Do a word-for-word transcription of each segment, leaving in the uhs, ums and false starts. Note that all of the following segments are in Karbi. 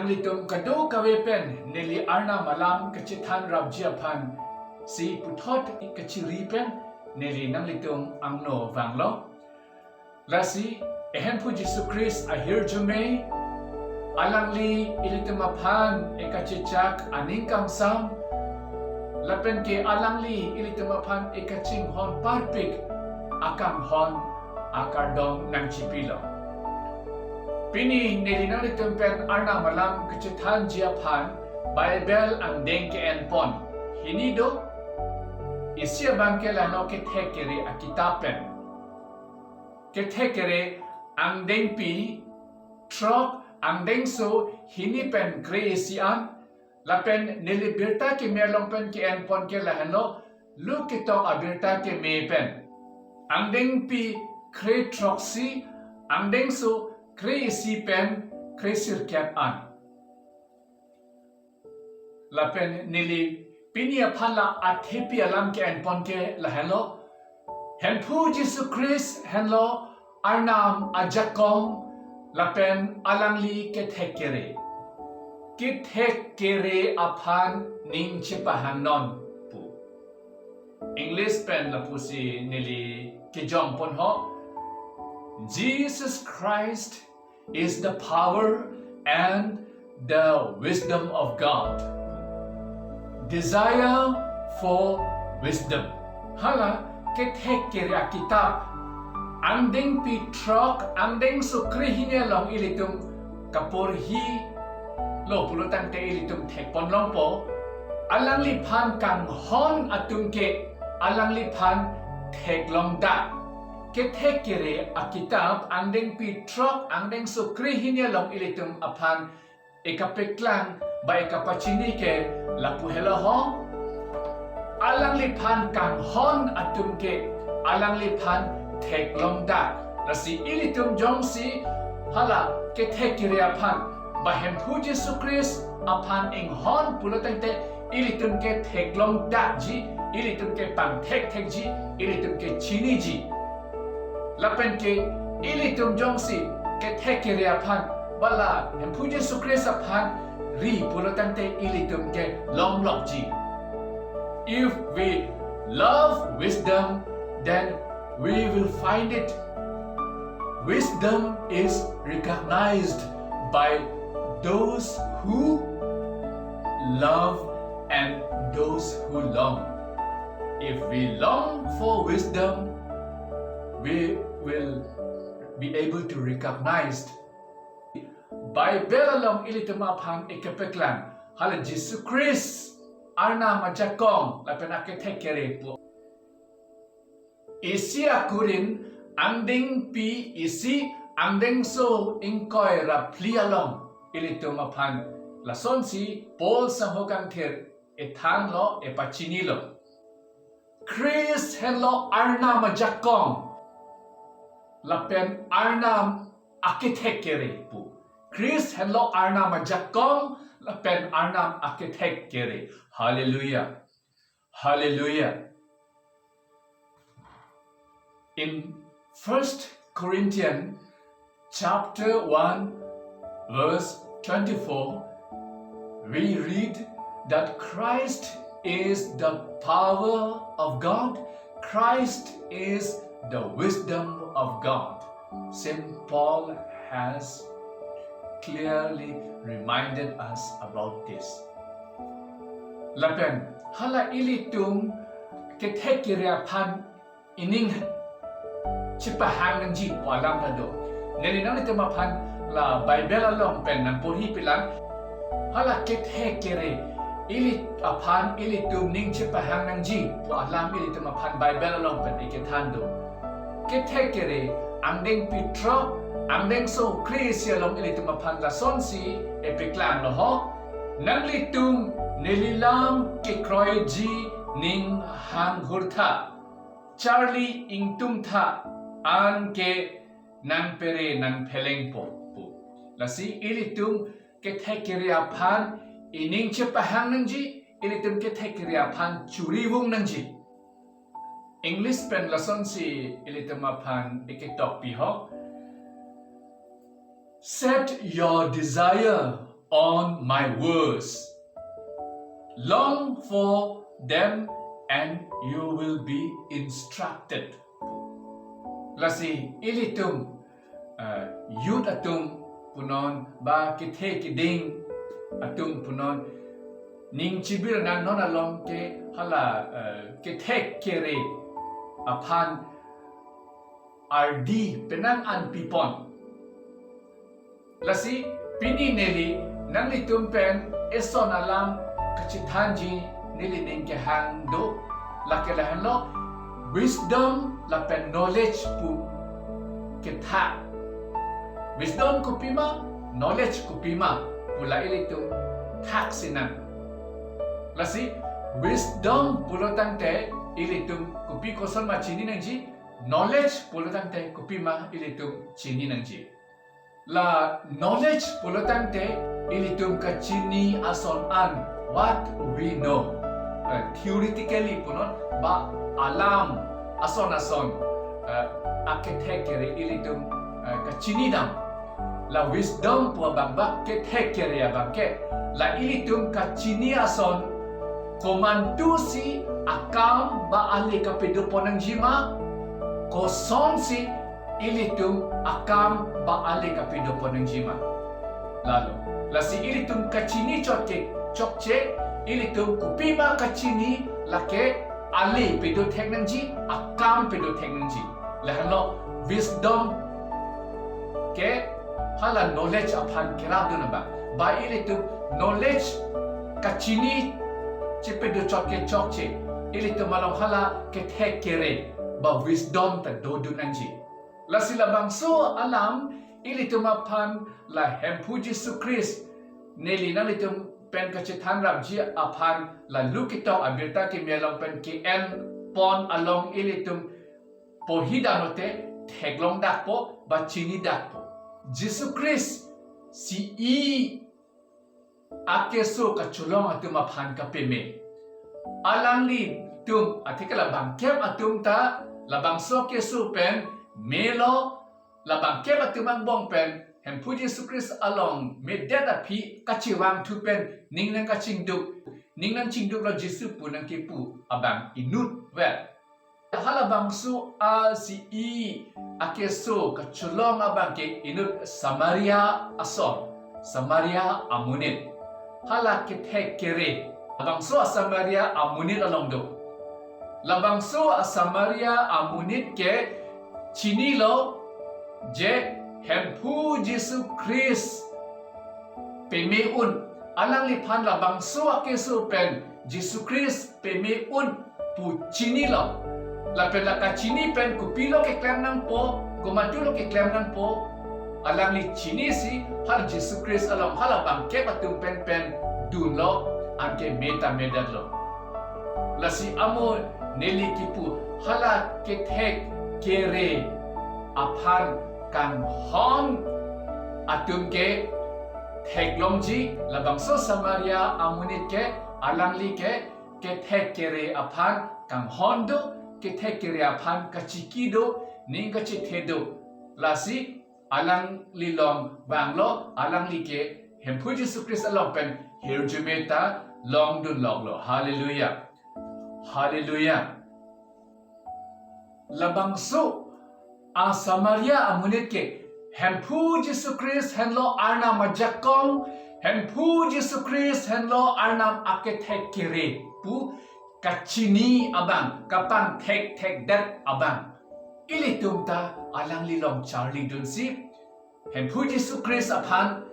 Ilitum kadokave pen neli Arnam alam kachethan rapji aphan si puthot kachiri pen neli nanglitum angno vanglo. Lasi ehemphu Jisu Christ ahirjume, alangli ilitum aphan ekachechak aning kangsam, lapen ke alangli ilitum aphan ekachinghon parpik akanghon akardom nangchipilo. Pini neli nanglitum pen Arnam alam kachethanji aphan Bible angdeng ke-enpon hini do. Isi abang ke lano Kethek kere akitap pen. Kethek kere angdengpi throk, angdengso hini pen kre-isi an, lapen neli birta keme along pen ke-enpon ke lahenlo, Luke ketok abirta keme pen angdengpi kre throksi, angdengso kre-isi pen kre-sirkep an. Lapen neli pini aphan la athepi alam ke-enpon ke lahenlo, Hemphu Jisu Christ henlo Arnam ajakong lapen alangli Kethek kere. Kethek kere aphan ning chepahangnon pu. English pen lapusi neli kejongpon ho. Jesus Christ is the power and the wisdom of God. Desire for wisdom. Hala Kethek kere akitap angdengpi throk, angdengso kre hini along ilitum kaporhilo pulo tangte ilitum thekpon longpo. Alangliphan kanghon atum ke alangliphan theklongdak. Kethek kere akitap angdengpi throk, angdengso kre hini along ilitum aphan ekapeklang ba ekapachini ke lapu helo ho. Alangliphan kanghon atum ke alangliphan theklongdak. Lasi ilitum jongsi hala Kethek kere aphan ba Hemphu Jisu Christ aphan inghon pulo tangte ilitum ke theklongdakji, ilitum ke pangthekthekji, ilitum ke chiniji. Lapen ke ilitum jongsi Kethek kere aphan ba la Hemphu Jisu Christ aphan ri pulo tangte ilitum ke longlokji. If we love wisdom, then we will find it. Wisdom is recognized by those who love and those who long. If we long for wisdom, we will be able to recognize. Bible along ilitum aphan ekepeklang hala Jisu Christ Arnam ajakong lapen akethek kere pu. Isi aKorinth angdengpi isi, angdengso ingkoi ra phli along ilitum aphan lasonsi Paul sangho kangthir ethanlo, epachinilo. Christ henlo Arnam ajakong lapen Arnam akethek kere pu. Christ henlo Arnam ajakong lapen Arnam akethek kere. Hallelujah. Hallelujah. In First Corinthians chapter one, verse twenty-four, we read that Christ is the power of God, Christ is the wisdom of God. Saint Paul has clearly reminded us about this. Lapen hala ilitum kethek kere aphan ining chepahang nangji pu alam ta do. Neli nanglitum aphan la Bible along pen nangporhi pilang. Hala kethek kere ili aphan ilitum ning chepahang nangji pu alam ilitum aphan Bible along pen ikethan do. Kethek kere angdengpi throk, angdengso kre-isi along ilitum aphan lasonsi epeklanglo ho. Nanglitum nelilam kekroiji ning hanghurtha. Charli ingtungtha, anke nangpere nangphelengpo pu. Lasi ilitum kethek kere aphan ining chepahang nangji, ilitum kethek kere aphan churivung nangji. English pen lasonsi ilitum aphan iketokpi ho. Set your desire on my words. Long for them and you will be instructed. Lasi ilitum, uh, youth atum punon ba kethe keding atum punon, ning chibir nang non along ke hala, uh, kethek kere aphan ardi penang an pipon. Lasi pini neli nanglitum pen eson alam kachethanji neli ning kehang do, lake lahenlo, wisdom lapen knowledge pu kethak. Wisdom kopima, knowledge kopima pu la ilitum thak sinang. Lasi wisdom pulo tangte ilitum kopi koson ma chini nangji, knowledge pulo tangte kopima ilitum chini nangji. La knowledge pulo tangte ilitum kachini ason an, what we know, eh, theoretically punon ba alam ason ason, eh, akethek kere ilitum, eh, kachini dam. La wisdom pu abang ba kethek kere abang ke, la ilitum kachini ason, komantu si akam ba ale kapedopon nangji ma, kosonsi ilitum akam ba ale kapedopon nangji ma. Lalo, lasi ilitum kachini chotke chokche, ilitum kopima kachini, lake ale pedothek nangji, akam pedothek nangji. Lahenlo wisdom ke hala knowledge aphan kerapdun abang. Ba ilitum knowledge kachini chepedo chotke chokche, ilitum along hala kethek kere ba wisdom ta dodun nangji. Lasi labangso alam ilitum aphan la Hemphu Jisu Christ neli nanglitum pen kachethan rapji aphan la Luke ketok abirta keme along pen ke-en pon along ilitum porhi dam lote theklong dakpo ba chini dakpo. Jisu Christ si-i akeso kacholong atum aphan kapeme. Alanglitum atheke labangkep atum ta labangso keso pen melo, labangkep atum angbong pen Hemphu Jisu Christ along medet aphi kachevangthu pen ning nangkachingduk, ning nangchingduklo Jisu pu nangkepu abang inutvet. Halabangso a si-i akeso kacholong abang ke inut Samaria ason, Samaria amonit. Hala kethek kere labangso a Samaria amonit along do. Labangso a Samaria amonit ke chinilo je Hemphu Jisu Christ peme un, alangliphan labangso akeso pen Jisu Christ peme un pu chinilo. Lapen la kachini pen kopilo keklem nangpo, komantulo keklem nangpo, alangli chinisi hal Jisu Christ along halabangkep atum pen pen dunlo, anke me ta medetlo. Lasi amo neli kipu hala kethek kere aphan kanghon atum ke theklongji, labangso Samaria amonit ke alangli ke kethek kere aphan kanghon do, kethek kere aphan kachiki do, ning kachethe do. Lasi alanglilong vanglo, alangli ke Hemphu Jisu Christ along pen hirjume ta longdunloklo. Hallelujah. Hallelujah. Labangso a Samaria amonit ke Hemphu Jisu Christ henlo Arnam ajakong, Hemphu Jisu Christ henlo Arnam akethek kere pu kachini abang, kapangthekthekdet abang, ilitum ta alanglilong charlidunsi Hemphu Jisu Christ aphan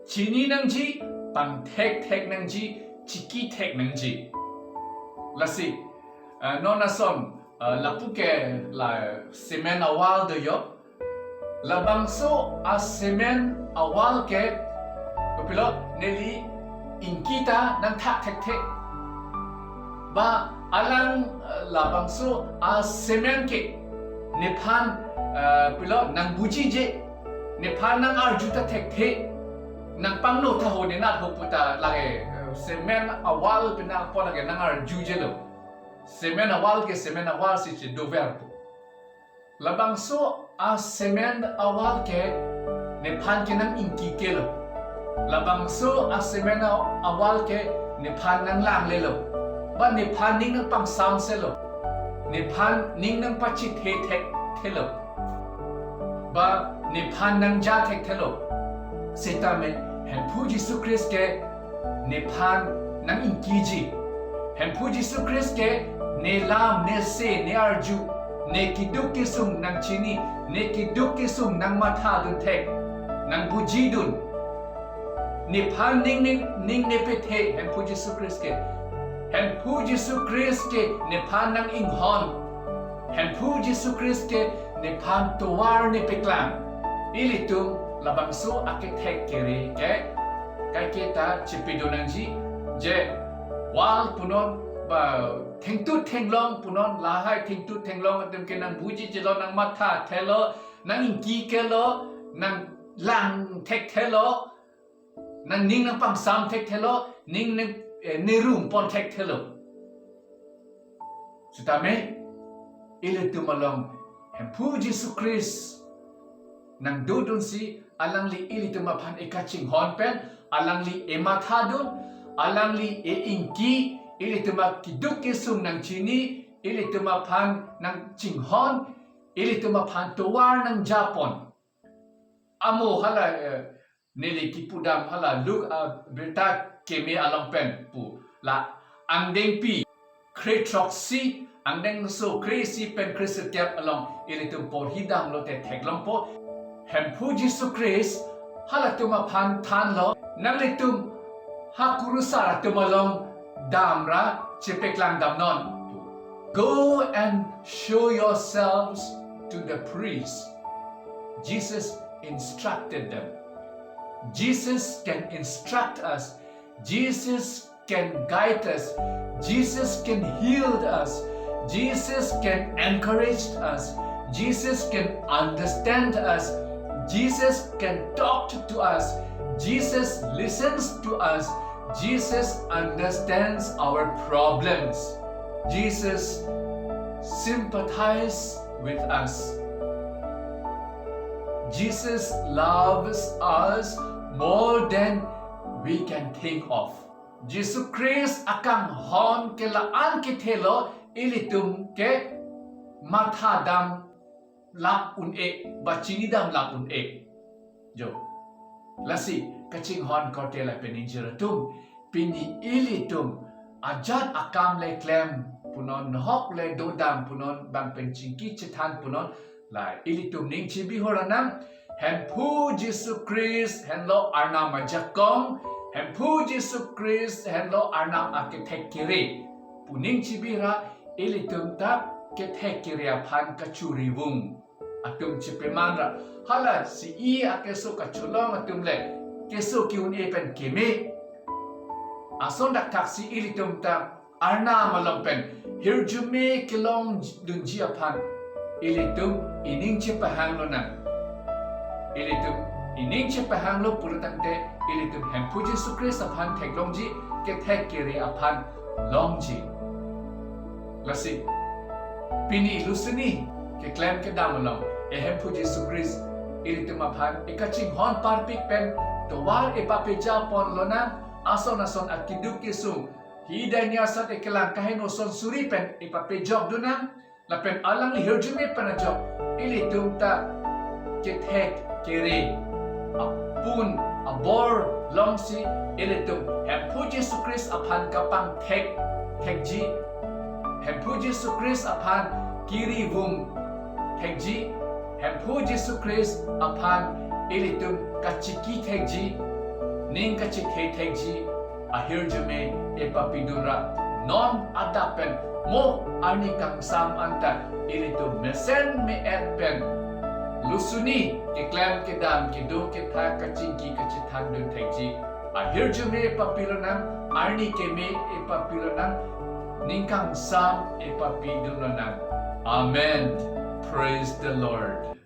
chini nangji, pangthekthek nangji, chikithek nangji. Lasi, eh, non ason, eh, lapu ke la cement awal do jo. Labangso a cement awal ke kopilo, neli ingki ta nangthak thekthe. Ba alang, eh, labangso a cement ke nephan, eh, pilo nangbuji je, nephan nang-arju ta thekthe, nangpangno tha ho, ne nat ho pu ta lake, eh, cement awal pen nangpo lake nang-arju jelo. Cement awal ke cement awal si chedover pu. Labangso a cement awal ke nephan ke nang ingki kelo. Labangso asemen a-, awal ke nephan nanglanglelo. Ba nephan ning nangpangsamselo. Nephan ning nangpachethe thekthelo. Ba nephan nangja thekthelo. Sitame Hemphu Jisu Khristo ke nephan nang-ingkiji. Hemphu Jisu Khristo ke ne lam, ne se, ne arju, ne keduk kesung nangchini, ne keduk kesung nangmathadun thek, nangbujidun. Nephan ning, ning, ning nepethe Hemphu Jisu Khristo ke. Hemphu Jisu Khristo ke nephan nang-inghon. Hemphu Jisu Khristo ke nephan tovar nepeklang. Ilitum labangso akethek kere ke kaiketa chepidun nangji, je wall punon ba thengtut thenglong punon, lahai thengtut thenglong atum ke nangbujijilo, nangmathathelo, nang-ingkikelo, nanglang thekthelo, nang ning nangpangsam thekthelo, ning nang, eh, nerung pon thekthelo. Sitame ilitum along Hemphu Jisu Khristo nangdodunsi alangli ilitum aphan ekachinghon pen, alangli emathadun, alangli e-ingki, ilitum akeduk kesung nangchini, ilitum aphan nangchinghon, ilitum aphan tovar nangjapon. Amo hala, eh, neli kipudam hala Luke abirta keme along pen pu. La angdengpi kre throksi, angdengso kre-isi pen kre-sirkep along ilitum porhidamlote theklongpo. Hemphu Jisu Khristo halatum aphan thanlo, nanglitum ha kurusar atum along damra chepeklang damnon. Go and show yourselves to the priests. Jesus instructed them. Jesus can instruct us. Jesus can guide us. Jesus can heal us. Jesus can encourage us. Jesus can understand us. Jesus can talk to us. Jesus listens to us. Jesus understands our problems. Jesus sympathizes with us. Jesus loves us more than we can think of. Jisu Khristo akanghon ke la-an kethelo, ilitum ke mathadam lap un-e, ba chinidam lap un-e. Jo. Lasi kachinghon korte lapen ingjir atum, pini ilitum ajat akam le klem punon, nohok le dodam punon, bang pen chingki chethan punon, la ilitum ning chibi hor anang, Hemphu Jisu Khristo henlo Arnam ajakong, Hemphu Jisu Khristo henlo Arnam akethek kere pu ning chibi ra, ilitum ta kethek kere aphan kachuri vung atum chepeman ra. Hala C E akeso kacholong atum le keso ki-un-e pen keme. Ason dakthaksi ilitum ta Arnam along pen hirjume kelongdunji aphan ilitum ining chepahanglonang. Ilitum ining chepahanglo pulo tangte ilitum Hemphu Jisu Khristo aphan theklongji, kethek kere aphan longji. Lasi pini lusuni keklem kedam along e Hemphu Jisu Khristo ilitum aphan ekachinghon parpik pen tovar epapejapon lonang, ason ason akeduk kesung, hi dainya sat ekelang kaheno son suri pen epapejokdunang, lapen alangli hirjume pen ajok ilitum ta kethek kere apun abor longsi ilitum Hemphu Jisu Khristo aphan kapangthek thekji, Hemphu Jisu Khristo aphan kiri vung thekji, Hemphu Jisu Khristo aphan ilitum kachiki thekji, ning kachethe thekji ahirjume epapidun ra, non adap pen mo arni kangsam anta ilitum mesen me-et pen lusuni keklem kedam, kedo ketha, kachingki kachethandun thekji ahirjume epapilonang, arni keme epapilonang, ning kangsam epapidunlonang. Amen. Praise the Lord.